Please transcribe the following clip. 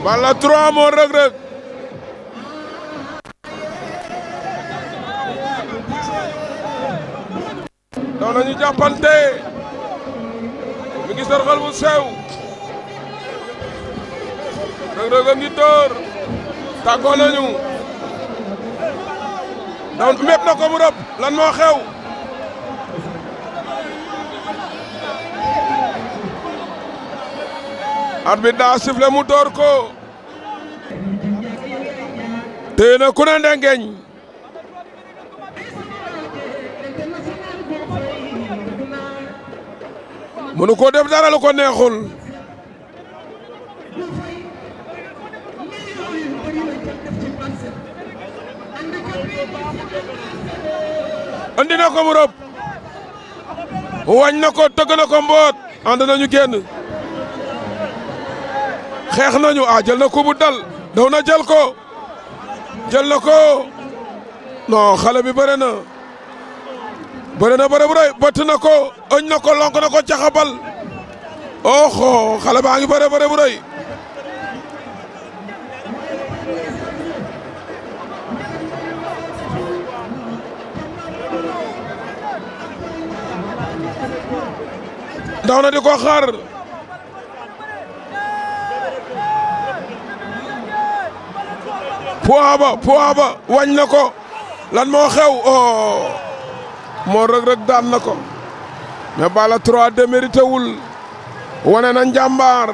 Balla 3 moo Reug Reug daw nañu jàppante mi ngi sorxal bu sew Reug Reug a ngi door tàggoo nañu daw mépp na ko mu rëb lan moo xew arbitre daa sifflé mu door ko téye na ku ne ndengeñ mënu ko def dara lu ko neexul andi na ko mu rëb wañ na ko tëgg na ko mboot ànd nañu génn xeex nañu jël na ko bu dal daw na jël ko non xale bi bëre na bëre bu rëy bëtt na ko ëñ na ko lonk na ko caxabal oxo xale baa ngi bëre bu rëy daw na di ko xaar poids ba wañ na ko lan moo xew moo Reug Reug daan na ko mais Balla 3 démérité wul wane na njàmbaar